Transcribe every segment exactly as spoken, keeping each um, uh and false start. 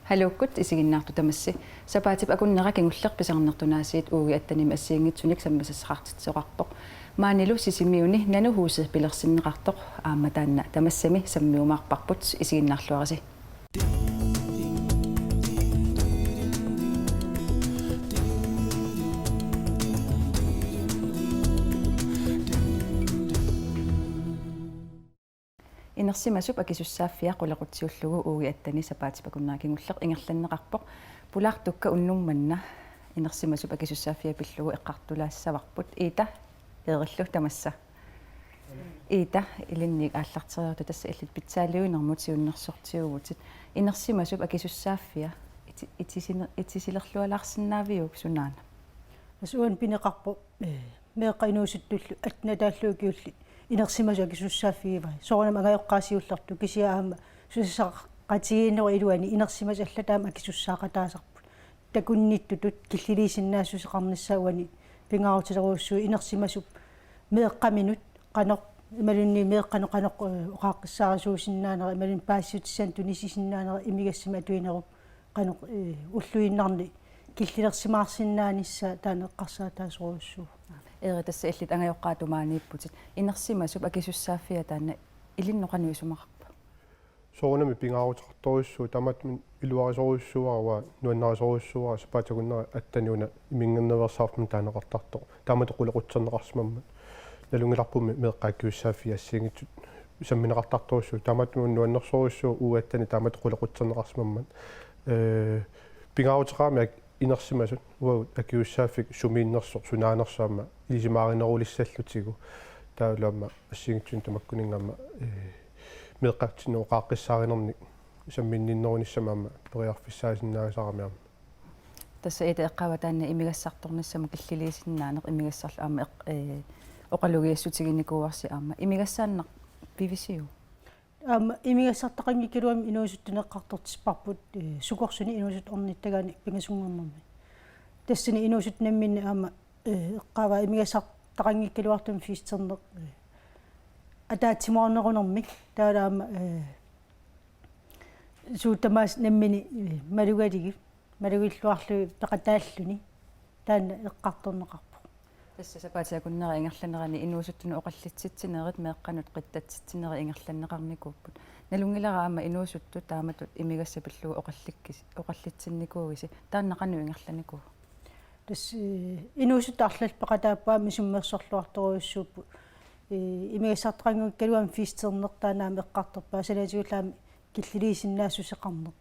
Haluukkut isiginnaartut tamassi. Sapaatip akunnera kingulleq pisarnertunaasiit uge attenimi assigiinngitsunik sammisassaqartitsisoqarpoq. Maanilu Sisimiuni Nanuhusi pilersinneqartoq aamma taanna tamassami sammiumaarparput, isiginnaarluarisi. Inersimasup akisussaaffia qulequtsiullugu uge atteni sapaatip akunnera kingulleq ingerlanneqarpoq. Pulaartukka unnuk manna inersimasup akisussaaffia pillugu eqqartulaassavarput. Ida Eerillu tamassa. Ida, ilinniit aallarteriarta, tassa illit pitsaaliuinermut siunnersortiuvutit. Inersimasup akisussaaffia iti-, itisine-, itisilerlualaarsinnaaviuk sunaana? Tassa uani pineqarpoq, eh, meeqqat inuusuttullu attenataallu ukiulli inersimasut akisussaaffigivai. Soorunami angajoqqaat siullertut, kisianni aamma susassaqatigiinnerup iluani inersimasut allat aamma akisussaaqataasarput. Takunnittutut killiliisinnaassuseqarnissaa uani pingaarutilerujussuuvoq, inersimasup meeqqaminut qanoq, imaluunniit meeqqanut qanoq, eh, oqaaqqissaarisuusinnaanera, imaluunniit paasissutissat tunisisinnaanera imigassamik atuinerup qanoq, eh, ulluinnarni killilersimaarsinnaanissaa taanna eqqarsaataasorujussuuvoq. Eeri, tassa illit angajoqqaat tumaaniipputit. Inersimasup akisussaaffia taanna ilinnut qanoq isumaqarpa? Soorunami pingaaruteqartorujussuuvoq, taamaattumik iluarisorujussuuara, nuannarisorujussuuara sapaatip akunnera atteni una iminngernniveersaartumik taaneqartartoq taamatut qulequtserneqarsimammat. Nalunngilarpummi meeqqat akisussaaffii assigiinngitsut sammineqartartorujussuuvoq, taamaattumik nuannersorujussuuvoq uge atteni taamatut qulequtserneqarsimammat. Ee, pingaaruteqarami ak-, inersimasut uagut akisussaaffik sumiinnersoq sunaanersoq aamma ilisimaarinerulissallutigu. Taavalu aamma assigiinngitsunik tamakkuninnga aamma, ee, meeqqatsinnut oqaaqqissaarinernik samminninnerunissamut aamma periarfissaasinnaagisarami aamma. Tassa Ida eqqaavaa taanna imigassartornissamut killiliisinnaaneq, imigassarlu aamma eq-, ee, oqalugiassutiginikuuarsi aamma. Imigassaannaq pivisiuk? Aamma imigassartaqanngikkaluamik inuusuttut eqqartortipparput, ee, Sukorsuni inuusuttut ornittagaanni pingasunngornermi. Tassani inuusuttut namminneq aamma, ee, eqqaavaa imigassartaqanngikkaluartumik festerneq, ee, ataatsimoornerunermik, taavalu aamma, ee, suut tamaasa nammineq, ee, malugalugit, malugilluarlugit peqataalluni, taanna eqqartorneqarpoq. Tassa sapaatip akunnera ingerlanerani inuusuttunut oqallitsitsinerit, meeqqanut qittatsitsinerit ingerlanneqarnikuupput. Nalunngilara aamma inuusuttut taamatut imigassat pillugu oqallikkis-, oqallitsinnikuugisi. Taanna qanoq ingerlanikuuvoq? Tassa, ee, inuusuttut arlallit peqataapput aamma isummersorluartorujussuupput. Ee, imigassartaqanngikkaluamik festerneq taanna aamma eqqartorpaa, sanatigullu aamma killiliisinnaassuseqarneq.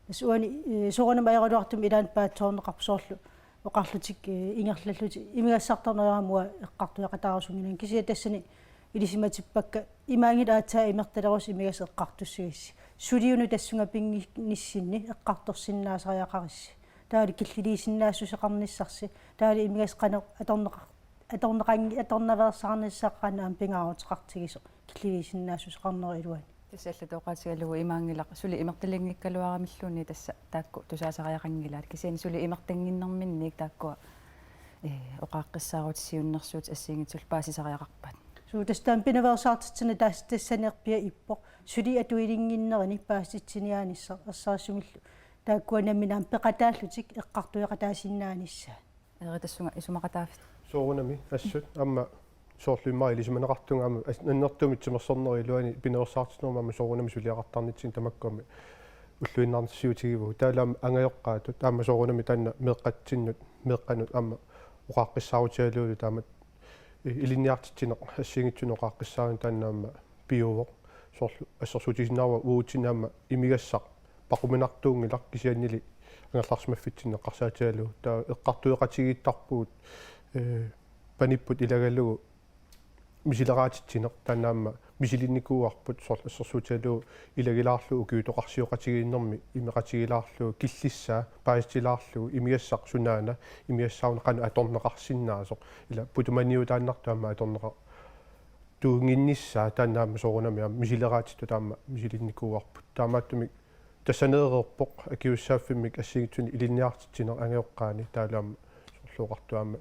Tassa uani, ee, soorunami ajoraluartumik ilaanni paatsoorneqarpoq, soorlu oqarlutik, ee, ingerlallutik imigassartarneq aamma uanga eqqartueqataarusunngilanga, kisianni tassani ilisimatippakka imaanngilaq aatsaat imertalerusi imigassaq eqqartussagassiuk. Suliunut tassunga pinnginnissinni eqqartorsinnaasariaqarissi. Taavalu killiliisinnaassuseqarnissarsi. Taavalu imigassaq qanoq atorneqa-, atorneqanngi-, atornaveersaarnissaq qanoq aamma pingaaruteqartigisoq killiliisinnaassuseqarnerup iluani. Tassa allatut oqaatigalugu imaanngilaq suli imertalinngikkaluaramilluunniit tassa taakku tusaasariaqanngilaat. Kisianni suli imertannginnerminniit taakkua, ee, oqaaqqissaarutit siunnersuutit assigiinngitsullu paasisariaqarpaat. Suu, tassa taanna pinaveersaartitsineq taas-, tassaniippoq. Suli atuilinnginnerini paasititsiniaanissaq ersarissumillu taakkua nammineq aamma peqataallutik eqqartueqataasinnaanissaat. Eeri, tassunga isumaqataaffiit? Soorunami assut aamma soorlu immaqa ilisimaneqartunga aamma as-, annertuumik timersornerup iluani pinaveersaartitsinermi aamma soorunami suliaqartarnitsinni tamakkuami ulluinnarnissiutigivugut. Taavalu aamma angajoqqaatut aamma soorunami taanna meeqqatsinnut, meeqqanut aamma oqaaqqissaarutigalugu taamatut i-, ilinniartitsineq assigiinngitsunik oqaaqqissaarneq taanna aamma piuvoq. Soorlu assersuutigisinnaavara uatsinnut aamma imigassaq paquminartuunngilaq, kisiannili angerlarsimaffitsinni eqqarsaatigalugu. Taava eqqartueqatigiittarpugut, ee, panipput ilagalugu misileraatitsineq, taanna aamma misilinnikuuarput, soorlu assersuutigalugu ilagilaarlugu ukiutoqarsioqatigiinnermi imeqatigilaarlugu, killissaa paasitilaarlugu, imigassaq sunaana, imigassaanut qanoq atorneqarsinnaasoq, ila putumaniutaannartoq aamma atorneqa-, tuunnginnissaa, taanna aamma soorunami aamma misileraatittut aamma misilinnikuuarput. Taamaattumik tassaneereerpoq akisussaaffimmik assigiinngitsunik ilinniartitsineq angajoqqaani, taavalu aamma soorlu oqartoq aamma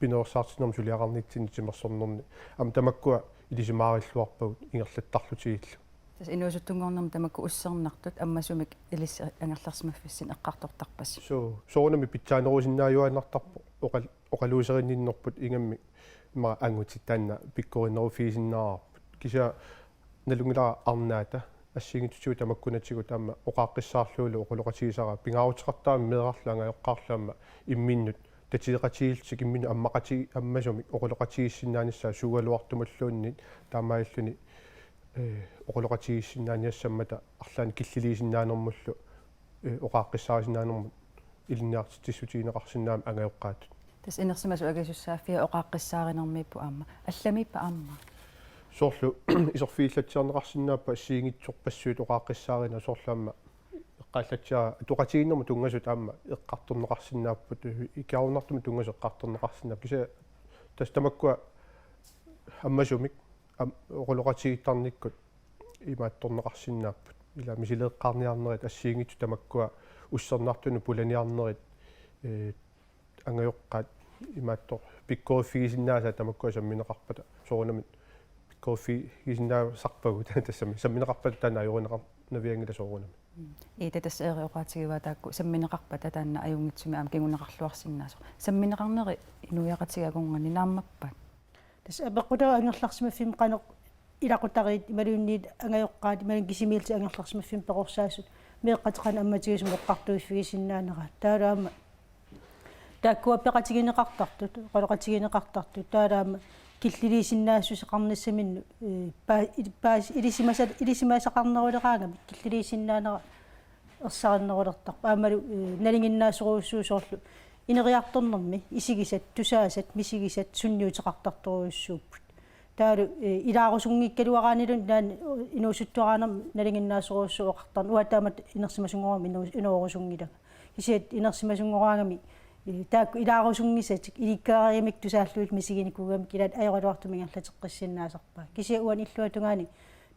pinaveersaartitsinermi suliaqarnitsinni timersornerni aamma tamakkua ilisimaarilluarpagut ingerlattarlutigillu. Tassa inuusuttunngornermi tamakku ussernartut ammasumik ilissi angerlarsimaffissinni eqqartortarpasi. Suu, soorunami pitsaanerusinnaajuaannartarpoq oqal-, oqaluuserinninnerput ingammik ima angutit taanna pikkorinneruffigisinnaavarput. Kisianni nalunngilara arnaata assigiinngitsutigut tamakkunatigut aamma oqaaqqissaarlugulu oqaloqatigisara pingaaruteqartarami meerarlu angajoqqaarlu aamma imminnut tatigeqatigiillutik imminnut ammaqati-, ammasumik oqaloqatigiissinnaanissaa suugaluartumulluunniit taamaalilluni, eh, oqaloqatigiissinnaaniassammata arlaannik killiliisinnaanermullu, eh, oqaaqqissaarisinnaanermut ilinniartitsissutigineqarsinnaammat angajoqqaatut. Tassa inersimasut akisussaaffia oqaaqqissaarinermiippoq aamma. Allamiippa aamma? Soorlu iserfigillatsiarneqarsinnaappat assigiinngitsorpassuit oqaaqqissaarineq soorlu aamma eqqaallatsiara atoqatigiinnermut tunngasut aamma eqqartorneqarsinnaapput, ikiaroornartumut tunngasut eqqartorneqarsinnaapput. Kisianni tassa tamakkua ammasumik am-, oqaloqatigiittarnikkut imaattorneqarsinnaapput. Ila misileeqqaarniarnerit assigiinngitsut tamakkua ussernartunut pulaniarnerit, eh, angajoqqaat imaattoq pikkoriffigisinnaasat tamakkua sammineqarpata soorunami pikkoriffigisinnaasarpagut tassami sammineqarpata taanna ajorineqarnavianngilaq soorunami. Mm. Ida, tassa Erik oqaatigivaa taakku sammineqarpata taanna ajunngitsumik aamma kinguneqarluarsinnaasoq. Sammineqarneri inuiaqatigiit akornanni naammappat? Tassa apeqqutaavoq angerlarsimaffimmi qanoq ilaqutariit imaluunniit angajoqqaat imaluunniit kisimiillutik angerlarsimaffimmi peqorsaasut meeqqat qanoq ammatigisumik eqqartuiffigisinnaaneraat. Taavalu aamma taakkua peqatigineqartartut, oqaloqatigineqartartut, taavalu aamma killiliisinnaassuseqarnissaminnut, eh, paa-, il-, paas-, ilisimasat-, ilisimasaqarneruleraangamik killiliisinnaanera ersarinnerulertarpoq. Aammalu, eh, nalinginnaasorujussuuvoq soorlu ineriartornermi isigisat, tusaasat, misigisat sunniuteqartartorujussuupput. Taavalu, eh, ilaarusunngikkaluaraanniluunniit taanna, eh, inuusuttuaraanermi nalinginnaasorujussuuvoq oqartarneq. Uanga taamatut inersimasunngoramik inuu-, inoorusunngilanga. Kisianni inersimasunngoraangami, eh, taakku ilaarusunngisatik ilikkagarigamik tusaallugit misiginikuugamik ilaat ajoraluartumik ingerlateqqissinnaasarpaat. Kisianni uani illuatungaani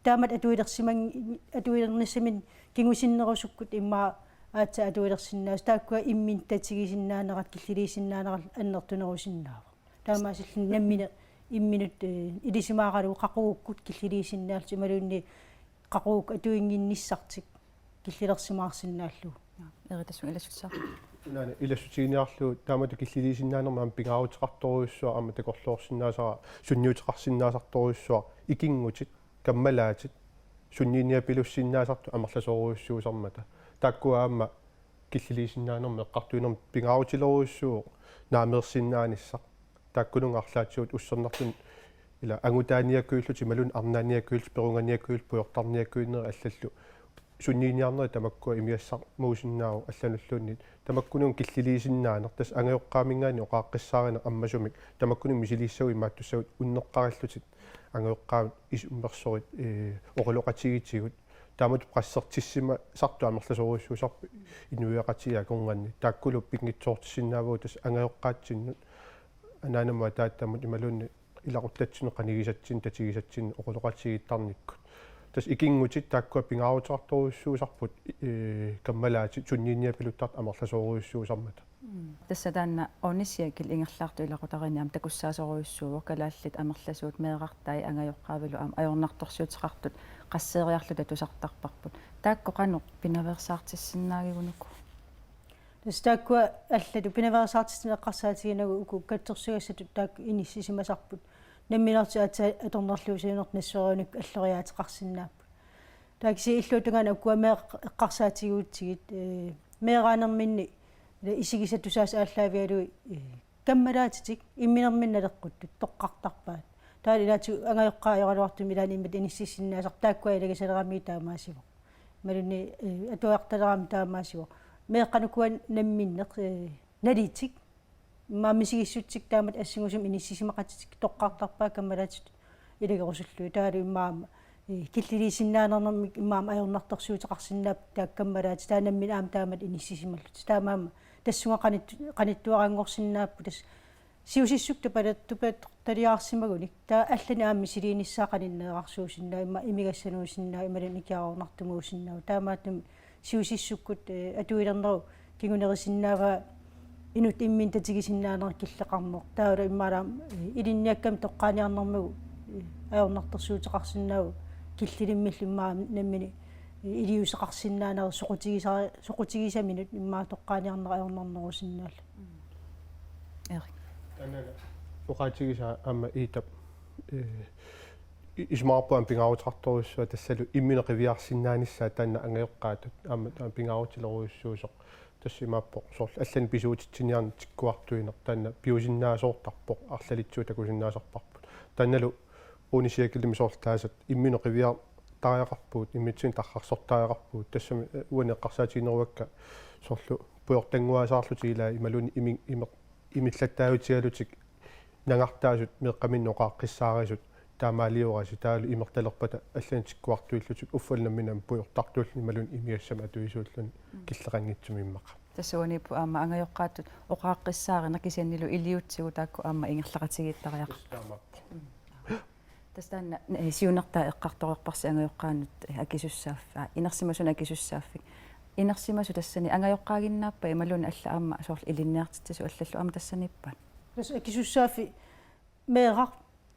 taamatut atuilersimang-, atuilernissaminnik kingusinnerusukkut immaqa aatsaat atuilersinnaasut taakkua imminut tatigisinnaanerat killiliisinnaanerat annertunerusinnaavoq. Taamaasilluni nammineq imminut, eh, ilisimaaralugu qaqugukkut killiliisinnaallutik imaluunniit qaqugukkut atuinnginnissartik killilersimaarsinnaallugu. Erik, tassunga ilassutissaq. Naana, ilassutiginiarlugu taamatut killiliisinnaanermut aamma pingaaruteqartorujussuaq aamma takorloorsinnaasara sunniuteqarsinnaasartorujussuaq ikinngutit, kammalaatit, sunniiniapilussinnaasartut amerlasoorujussuusarmata. Taakkua aamma killiliisinnaanermut eqqartuinermut pingaarutilerujussuuvoq naameersinnaanissaq. Taakkununnga arlaatigut ussernartunut ila angutaaniakkuillutik imaluunniit arnaaniakkuillutik, perunganiakkuillutik, pujortarniakkuinerit allallu sunniiniarnerit tamakkua imigassarmuusinnaavoq allanulluunniit. Tamakkununnga killiliisinnaaneq, tassa angajoqqaaminngaanniit oqaaqqissaarineq ammasumik tamakkununnga misiliissagut imaattussagut unneqqarillutik angajoqqaavit isummersorit, eh, oqaloqatigiitigut. Taamatut pressertissimasartut amerlasoorujussuusarput inuiaqatigiit akornanni. Taakkulu pinngitsoortissinnaavagut tassa angajoqqaatsinnut, anaanamut ataattamut imaluunniit ilaquttatsinnut, qanigisatsinnut, tatigisatsinnut oqaloqatigiittarnikkut. Tassa ikinngutit taakkua pingaaruteqartorujussuusarput, eh, kammalaatit sunniiniapiluttartut amerlasoorujussuusarmata. Mm. Tassa taanna Åndens Cirkel ingerlaartut ilaqutariinni aamma takussaasorujussuuvoq, kalaallit amerlasuut meerartai angajoqqaavilu aamma ajornartorsiuteqartut qasseeriarluta tusartarparput. Taakku qanoq pinaveersaartissinnaagigut uku? Tassa taakkua allatut pinaveersaartitsineq eqqarsaatiginagu uku katsorsagassatut taakku inissisimasarput. Nammineerlutik aatsaat atornerlugu siunertut nassuerunikkut alloriaateqarsinnaapput. Taava kisianni illuatungaani ukua meeqqat eqqarsaatigigutsigit, eh, meeraanerminni ila isigisat tusaasat aallaavigalugit, eh, kammalaatitik imminerminni naleqquttut toqqartarpaat. Taava ilaatigut angajoqqaat ajoraluartumik ilaanni imatut inissisinnaasarput, taakkua ilagisaleramiuk taamaasivoq. Imaluunniit, eh, atuartalerami taamaasivoq. Meeqqanut ukua namminneq, eh, nalitik. Immaqa misigissutsit taamatut assingusumik inissisimaqatitik toqqartarpaat kammalaatitut ilagerusullugit. Taavalu immaqa aamma, eh, killiliisinnaanermik immaqa aamma ajornartorsiuteqarsinnaapput taakku kammalaatit, taava nammineq aamma taamatut inissisimallutik. Taamaammat tassunga qanit-, qanittuaranngorsinnaapput, tassa siusissukkut tupala-, tupattaliaarsimagunik. Taava allanik aamma misiliinissaa qaninneerarsuusinnaasoq, immaqa imigassanuusinnaasoq imaluunniit ikiaroornartumuusinnaasoq. Taamaattumik siusissukkut, eh, atuilernerup kingunerisinnaavaa inuttut imminnut tatigisinnaanera killeqarneq. Taavalu immaqa aamma, eh, ilinniakkamik toqqaaniarnermagu, eh, ajornartorsiuteqarsinnaavoq Killilimmillu immaqa nammineq iliuuseqarsinnaaneq soqutigisa-, soqutigisaminut immaqa toqqaaniarneq ajornarnerusinnaallugu. Erik. Taanna oqaatigisaa aamma Iitap, eh, i-, isumaqarpunga aamma pingaaruteqartorujussuaq tassalu imminut qiviarsinnaanissaa taanna angajoqqaatut aamma taanna pingaarutilerujussuusoq. Tassa imaappoq soorlu allanik pisuutitsiniarneq tikkuartuineq taanna piusinnaasoortarpoq arlalitsigut takusinnaasarparput. Taannalu uuni cirkelimi soorlu taasat imminut qiviartariaqarpugut, immitsinnut tarrarsortariaqarpugut, tassami, eh, uani eqqarsaatigineruakka soorlu pujortannguasaarlutik ilaa imaluunniit imi-, imi-, imillattaajutigalutik nangartaasut meeqqaminnut oqaaqqissaarisut taamaalioratik taavalu imertalerpata allanik tikkuartuillutik uffalu nammineq pujortartuulluni imaluunniit imigassamik atuisuulluni. Mm. Killeqanngitsumik immaqa. Tassa uaniippoq aamma angajoqqaatut oqaaqqissaarineq kisiannili iliuutsigut taakku aamma ingerlaqatigiittariaqarput. Tassa taamaappoq. Mm. Tassa taanna, eh, siunertaa eqqartoreerparsi angajoqqaanut, eh, akisussaaffi-, aa, inersimasunut akisussaaffik. Inersimasut tassani angajoqqaaginnaappat imaluunniit allat aamma soorlu ilinniartitsisut allallu aamma tassaniippat? Tassa akisussaaffiit meeraq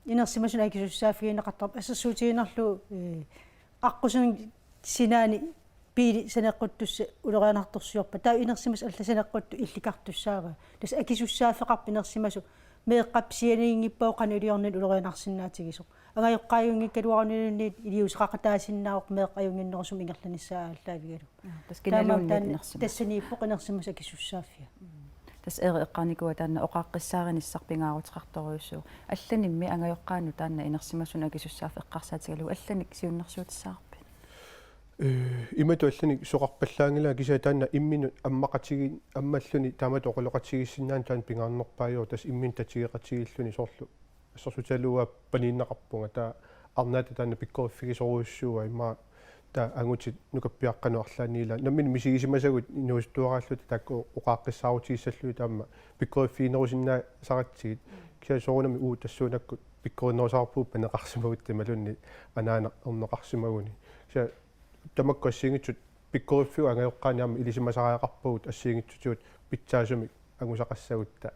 inersimasunut akisussaaffigineqartarpoq assersuutigiinnarlugu, eh, aqqusinermi sinaani biili saneqquttussat ulorianartorsiorpata taava inersimasut allat saneqquttut illikartussaavaa. Tassa akisussaaffeqarpoq inersimasut meeqqap sianiinngippaa qanoq iliornini ulorianarsinnaatigisoq. Angajoqqaajunngikkatuaruniluunniit iliuuseqaqataasinnaavoq meeqqat ajunnginnerusumik ingerlanissaq aallaavigalugu. Aa, tassa taamaammat kinaluunniit taanna inersimasut. Tassaniippoq inersimasut akisussaaffiat. Mm. Tassa Erik eqqaanikuuaa taanna oqaaqqiissaarinissaa pingaaruteqartorujussuuvoq. Allanimmi angajoqqaanut taanna inersimasunut akisussaaffik eqqarsaatigalugu allanik siunnersuutissavarpit? Eh, imatut allanik soqarpallaanngilanga kisianni taanna imminut ammaqatigi-, ammalluni taamatut oqaloqatigiissinnaanani taanna pingaarnerpaajuvoq tassa imminut tatigeqatigiilluni soorlu assersuutigalugu paniinnaqarpunga taava arnaata taanna pikkoriffigisorujussuuaa immaqa taava angutit nukappiaqqanut arlaanniit ilaa nammineq misigisimasagut inuusuttuaraalluta taakku oqaaqqissaarutigissallugit taama pikkoriffiginerusinnaasaratsigu. Kisianni soorunami uagut tassuunakkut pikkorinnerusarpugut paneqarsimagutta imaluunniit anaanaq erneqarsimaguni. Kisianni tamakku assigiinngitsut pikkoriffiup angajoqqaani aamma ilisimasariaqarpagut assigiinngitsutigut pitsaasumik angusaqassagutta,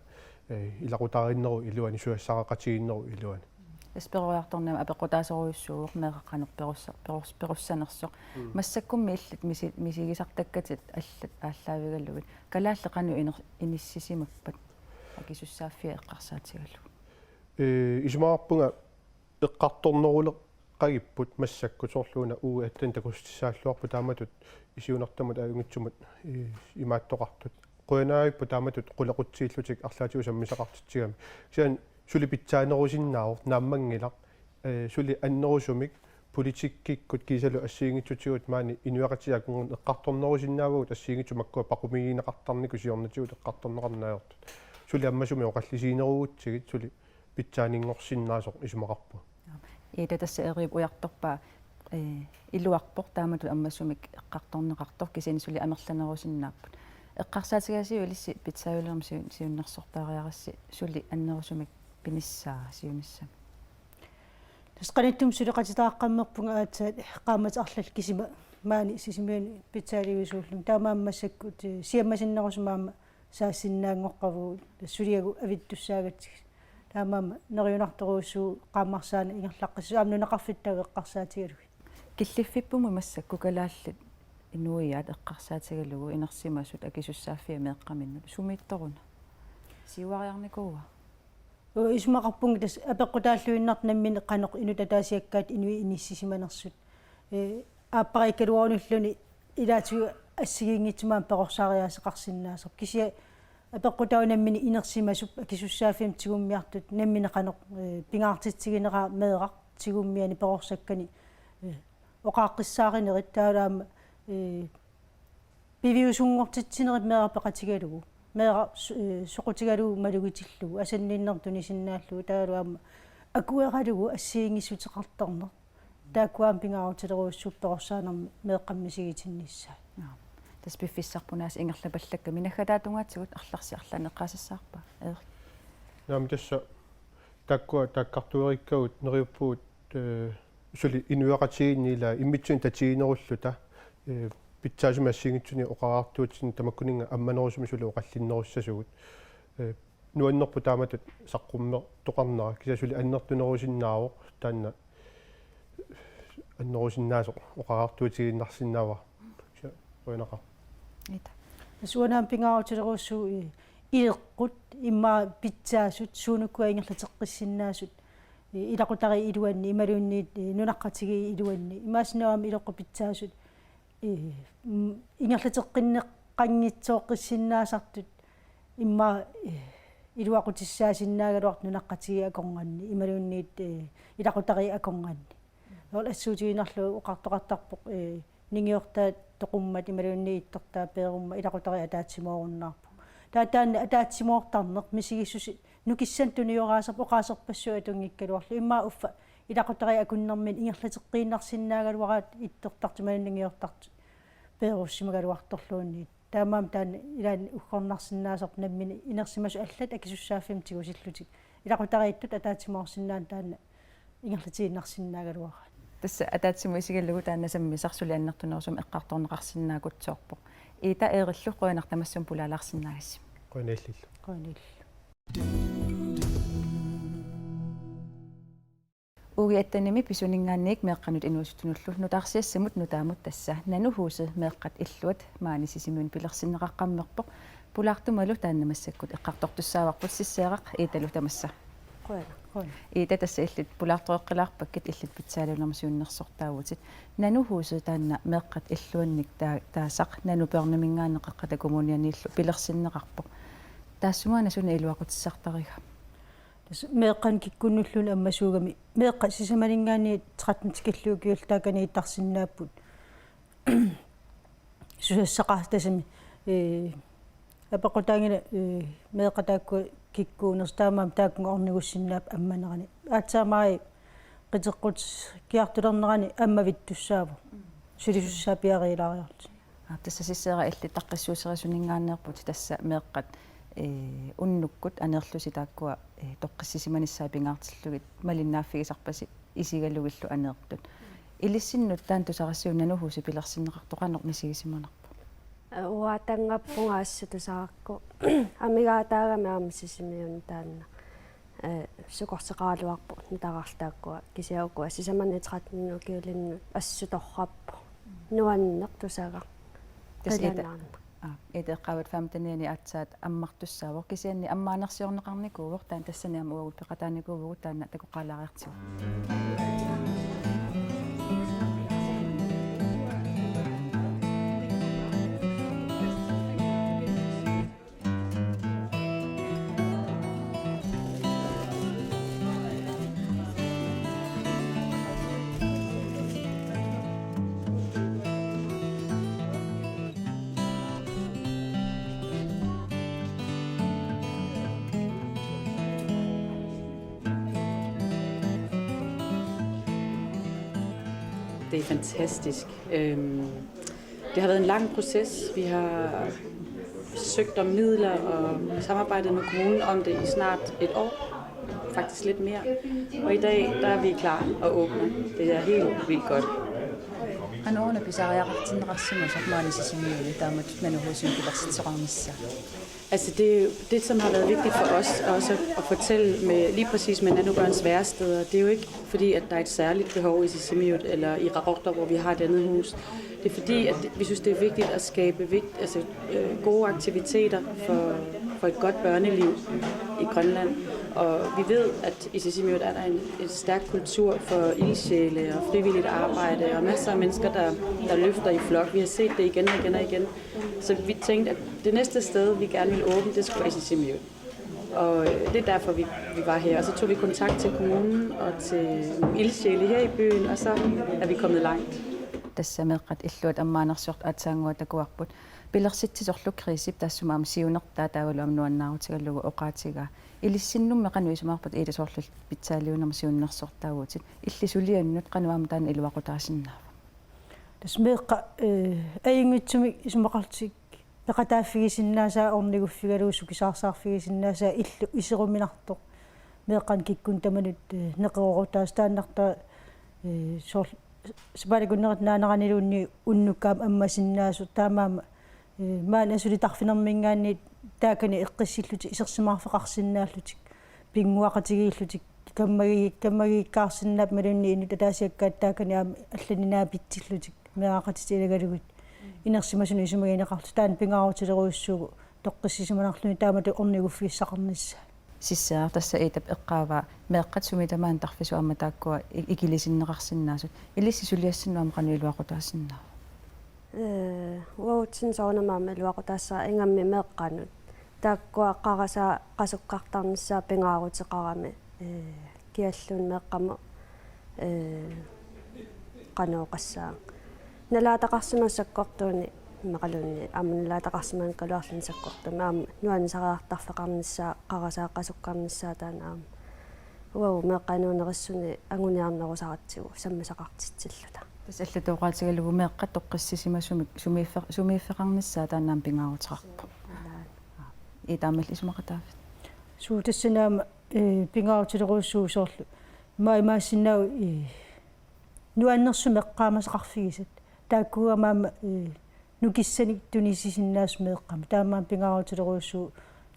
eh, ilaqutariinnerup iluani susassaqaqatigiinnerup iluani. Tassa peroriartornera apeqqutaasorujussuuvoq meeraq qanoq perussa-, perus-, perussanersoq. Mm. Massakkummi illit misi-, misigisartakkatit allat aallaavigalugit. Kalaallit qanoq iner-, inissisimappat akisussaaffiat eqqarsaatigalugu? Eh, isumaqarpunga eqqartorneruleqagipput massakkut soorlu una uagut aatsaat takussutissaalluarput taamatut siunertamut ajunngitsumut, eh, imaattoqartut. Qujanarput taamatut qulequtsiillutik arlaatigut sammisaqartitsigami. Kisianni suli pitsaanerusinnaavoq naammanngilaq, eh, suli annerusumik politikkikkut kiisalu assigiinngitsutigut maani inuiaqatigiit akornanni eqqartornerusinnaavagut assigiinngitsut makkua paqumigineqartarnikut siornatigut eqqartorneqarneq ajortut. Suli ammasumik oqallisiginerugutsigit suli pitsaaninngorsinnaasoq isumaqarpunga. Iida tassa Erip ujartorpaa, eh, iluarpoq taamatut ammasumik eqqartorneqartoq kisianni suli amerlanerusinnaapput. Eqqarsaatigaasiuk ilissi pitsaajulermat siun-, siunnersortaariarassi suli annerusumik pinissaa siunissami? Tassa qanittumi suleqatitaqaqqammerpunga aatsaat qaammatit arlallit kisima maani Sisimiuni pitsaaliivisuullunga. Taamaammat massakkut, eh, siammasinnerusumik aamma saassinnaanngoqqavugut, tassa suliagut avittussaagatsigit. Taamaammat neriunartorujussuuvoq qaammarsaaneq ingerlaqqissasoq aamma nunaqarfittaaq eqqarsaatigalugit. Killiffippummi massakkut kalaallit inuiaat eqqarsaatigalugu inersimasut akisussaaffiat meeqqaminnut sumiittoruna? Siuariarnikuua? Uu, isumaqarpunga tassa apeqqutaalluinnartoq nammineq qanoq inuttut ataasiakkaat inuit inissisimanersut. Eh, aappariikkaluarunilluni ilaatigut assigiinngitsut aamma perorsaariaaseqarsinnaasoq. Kisianni apeqqutaavoq nammineq inersimasup akisussaaffimmut tigummiartut nammineq qanoq, eh, pingaartitsigineraat meeraq tigummiani perorsakkani, eh, oqaaqqissaarinerit taavalu aamma, eh, piviusunngortitsinerit meeraq peqatigalugu. Meeraq su-, eh, soqutigalugu malugitillugu, asanninnermut tunisinnaallugu, taavalu aamma akueralugu assigiinngissuteqartarneq. Taakku aamma pingaarutilerujussuupput perorsaanermi meeqqamut misigitinnissaat. Naa. Tassa piffissarput aasiit ingerlapallakka, minaggataatungaatigut arlallit arlaannik eqqaasassavarput, Erik? Naamik tassa taakkua taakkartueriikkagut neriuppugut, eh, suli inuiaqatigiinni ilaa immitsinnut tatiginerulluta, eh, pitsaasumik assigiinngitsunik oqariartuutitsinnik tamakkuninnga ammanerusumik suli oqallinnerussasugut. Eh, nuannerpoq taamatut saqqummertoqarnera, kisianni suli annertunerusinnaavoq taanna Annorusinnaasoq oqariartuutigiinnarsinnaavara. Qujanaqaaq. Ita. Tassa uanga aamma pingaarutilerujussuuvoq, i-, ileqqut immaqa pitsaasut suunukkua ingerlateqqissinnaasut, i-, ilaqutariit iluanni imaluunniit, i-, nunaqqatigiit iluanni. Imaassinnaavoq aamma ileqqut pitsaasut, i-, mm, ingerlateqqinneqanngitsooqqissinnaasartut immaqa, i-, iluaqutissaasinnaagaluartut nunaqqatigiit akornanni imaluunniit, i-, ilaqutariit akornanni. Soorlu assuutigiinnarlugu oqartoqartarpoq, ee, ningiortaat toqummat imaluunniit ittortaat peerummat ilaqutariit ataatsimoorunnaarput. Taava taanna ataatsimoortarneq misigissuseq nukissanik tunioraaserput oqaaserpassuit atunngikkaluarlugit. Immaqa uffa ilaqutariit akornanni ingerlateqqiinnarsinnaagaluaraat ittortartut imaluunniit ningiortartut peerussimagaluartorluunniit. Taamaammat taanna ilaanni uggornarsinnaasoq nammineq inersimasut allat akisussaaffimmik tigusillutik. Ilaqutariittut ataatsimoorsinnaaneq taanna ingerlatiinnarsinnaagaluaraat. Tassa ataatsimut isigalugu taanna sammisaq suli annertunerusumik eqqartorneqarsinnaagutsoorpoq. Ida Eerillu qujanaq tamassi pulaalaarsinnaagassi. Qujanaq illillu. Qujanaq illillu. Ukiattanimi pisuninngaanniit meeqqanut inuusuttunullu nutaarsiassamut nutaamut tassa Nanuhuset meeqqat illuat maani Sisimiuni pilersinneqaqqammerpoq. Pulaartumalu taanna massakkut eqqartortussaavarput Sisseeraq Iitalu tamassa. Qujanaq, qujanaq. Iita, tassa illit pulaartoreqqilaarpakkit illit pitsaaliunermut siunnersortaavutit. Nanuhuset taanna meeqqat illuannik taa-, taasaq Nanu Børneminngaanniit Qeqqata Kommunianiillu pilersinneqarpoq. Taassumaana suna iluaqutissartariga? Tassa meeqqanik kikkunnulluunniit ammasuugami. Meeqqat sisamaninngaanniit tretten tikillugu ukiullu taakaniittarsinnaapput. Susassaqartarami, ee, apeqqutaanngilaq, ee, meeqqat taakkua kikkuunersut taamaammat taakkununnga ornigussinnaapput ammanerani. Aatsaamai qiteqqutsikkiartulernerani ammavittussaavoq. Sulisussaaffigilaariarlutik. Aap, tassa Sisseeraq illit taqqissuusserisunninngaanneerputit tassa meeqqat, ee, unnukkut aneerlusi taakkua, ee, toqqissisimanissaat pingaartillugit malinnaaffigisarpasi isigalugillu aneertut. Ilissinnut taanna tusarassiuut Nanuhuset pilersinneqartoq qanoq misigisimanarpoq? Uaatangappunga assut tusarakku. Amigaataagami aamma Sisimiuni taanna. Ee, sukorsoqaraluarpoq nutaartartut taakkua kisianni ukua sisamani tretten ukiulinnut assut torrappoq. Nuanneq tusagaq. Tassa Ida. Qilanaarneq. Aa, Ida eqqaavat femtenianni aatsaat ammartussaavoq kisianni ammaanersiorneqarnikuuvoq taanna tassani aamma uagut peqataanikuuvugut taanna takoqqaalaariartigu. Det er fantastisk. Øhm, det har været en lang proces. Vi har søgt om midler og samarbejdet med kommunen om det i snart et år. Faktisk lidt mere. Og i dag, der er vi klar og åbne. Det er helt vildt godt. Qanoq una pisariaqartinneqarsimasoq maani Sisimiuni taamatut Nanuhusimik pilersitsisoqarnissaa? Altså, det er jo det, som har været vigtigt for os også at, at fortælle med, lige præcis med Nanobørns væresteder. Det er jo ikke fordi, at der er et særligt behov i Sisimiut eller i Qaqortoq, hvor vi har et andet hus. Det er fordi, at vi synes, det er vigtigt at skabe vigt-, altså, øh, gode aktiviteter for, for et godt børneliv i Grønland. Og vi ved, at i Sisimiut er der en, en stærk kultur for ildsjæle og frivilligt arbejde og masser af mennesker, der, der løfter i flok. Vi har set det igen og igen og igen. Så vi tænkte, at det næste sted, vi gerne ville åbne, det skulle være i Sisimiut. Og, øh, det er derfor, vi, vi var her. Og så tog vi kontakt til kommunen og til nogle ildsjæle her i byen, og så er vi kommet langt. Tassa meeqqat illuat ammaanersiortut aatsaannguaq takuarput. Pilersitsisorlu Kriisip taassuma aamma siunertaa taavalu aamma nuannaarutigalugu oqaatigaa. Ilissinnummi qanoq isumaqarpit Ida soorlu pitsaaliunermut siunnersortaavutit? Illit suliannut qanoq aamma taanna iluaqutaasinnaava? Tassa meeqqat, ee, ajunngitsumik isumaqarlutik peqataaffigisinnaasaat orniguffigalugu sukisaarsaarfigisinnaasaat illu iseruminartoq. Meeqqanik kikkunnut tamanut, ee, neqeroorutaasut taannartaa, ee, soorlu sapaatip akunnerata naaneraniluunniit unnukkaamik ammasinnaasoq taamaammat, ee, maani asuli tarfinerminngaanniit taakani eqqissillutik isersimaarfeqarsinnaallutik pinnguaqatigiillutik Kammagi-, kammagikkaarsinnaapput imaluunniit inuit ataasiakkaat taakani aamma allanik naapitsillutik meeraqatitik ilagalugit inersimasunut isumagineqartut, taanna pingaarutilerujussuuvoq toqqissisimanarluni taamatut orniguffigissaqarnissaa. Sisseeraq, tassa Idap eqqaavaa meeqqat sumi tamaani tarfisut aamma taakkua i-, ikilisinneqarsinnaasut. Ilissi suliassinnut aamma qanoq iluaqutaasinnaava? Ee, uatsinnut soorunami aamma iluaqutaassaaq ingammik meeqqanut. Taakkua qarasaat qasukkartarnissaat pingaaruteqarami, ee, kialluunniit meeqqamut, ee, qanoq oqassaanga. Nalaataqarsimasoq sakkortuumik immaqaluunniit aamma nalaataqarsimanngikkaluarluni sakkortuumik aamma nuannisariartarfeqarnissaa, qarasaat qasukkarnissaa taanna aamma. Uagut meeqqat inuunerissuni anguniarnerusaratsigu sammisaqartitsilluta. Tassa allatut oqaatigalugu meeqqat toqqissisimasumik sumiiffe-, sumiiffeqarnissaa taanna aamma pingaaruteqarpoq. Ilaa. Ida, aamma illit isumaqataavit? Suu, tassani aamma, ee, pingaarutilerujussuuvoq soorlu. Ima imaassinnaavoq, ee, nuannersumik eqqaamasaqarfigisat. Taakkuugamik aamma, ee, nukissanik tunisisinnaasut meeqqamut. Taamaammat aamma pingaarutilerujussuuvoq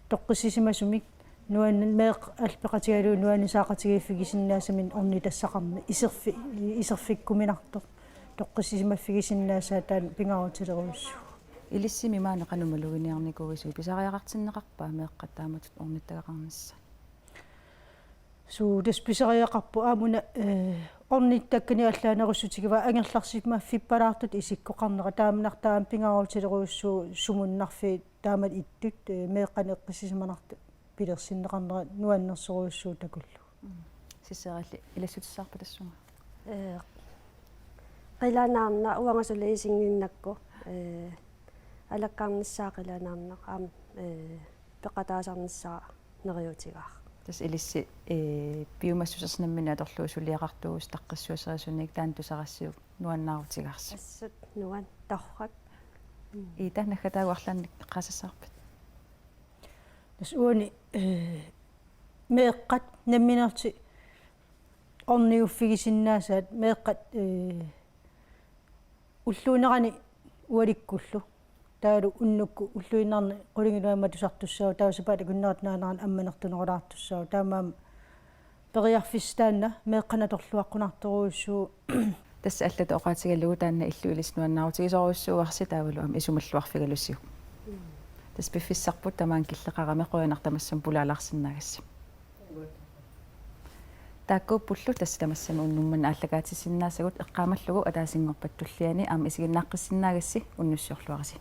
toqqissisimasumik nuann-, meeqqat allat peqatigalugit nuannisaaqatigiiffigisinnaasaminnut ornitassaqarneq, iserfi-, iserfikkuminartoq. Toqqissisimaffigisinnaassaaq taanna pingaarutilerujussuuvoq. Ilissimi maani qanoq maluginiarnikuuisiuk, pisariaqartinneqarpa meeqqat taamatut ornittagaqarnissaat? Suu, tassa pisariaqarpoq aamma una, ee, ornittakkanik allaanerussutigivaa angerlarsimaffippalaartutut isikkoqarnera, taamannartaa aamma pingaarutilerujussuuvoq sumunnarfiit taamatut ittut, ee, meeqqanik eqqissisimanartut pilersinneqarnera nuannersorujussuuvoq takullugu. Mm. Sisseeraq, illit ilassutissaqarpa tassunga? Ee, qilanaarnaq uanga suli isinnginnakku, ee, alakkarnissaa qilanaarnaq aamma, ee, peqataasarnissaa neriuutigaara. Tassa ilissi, ee, piumassuseq nammineq atorlugu suliaqartuuvusi taqqissuusserisunit, taanna tusarassiuk nuannaarutigaarsi. Assut nuann-, torrak. Mm. Ida, naggataagut arlaannik eqqaasassavarput? Tassa uani, ee, meeqqat nammineerlutik orniguffigisinnaasaat, meeqqat, ee, ulluunerani ualikkullu. Taavalu unnukkut ulluinnarni qulingiluat aamma tusartussaavoq, taava sapaatip akunnerata naanerani ammanertunerulaartussaavoq. Taamaammat periarfissaq taanna meeqqanik atorluaqqunartorujussuuvoq. Tassa allatut oqaatigalugu taanna illup ilissi nuannaarutigisorujussuuarsi taavalu aamma isumalluarfigalusiuk. Mm. Tassa piffissarput tamaani killeqarami, qujanaq tamassamut pulaalaarsinnaagassi. Taakkuuppullu tassa tamassamut unnuk manna aallakaatisinnaasagut, eqqaamallugu ataasinngorpat tulliani aamma isiginnaaqqissinnaagasi, unnussiorluarisi.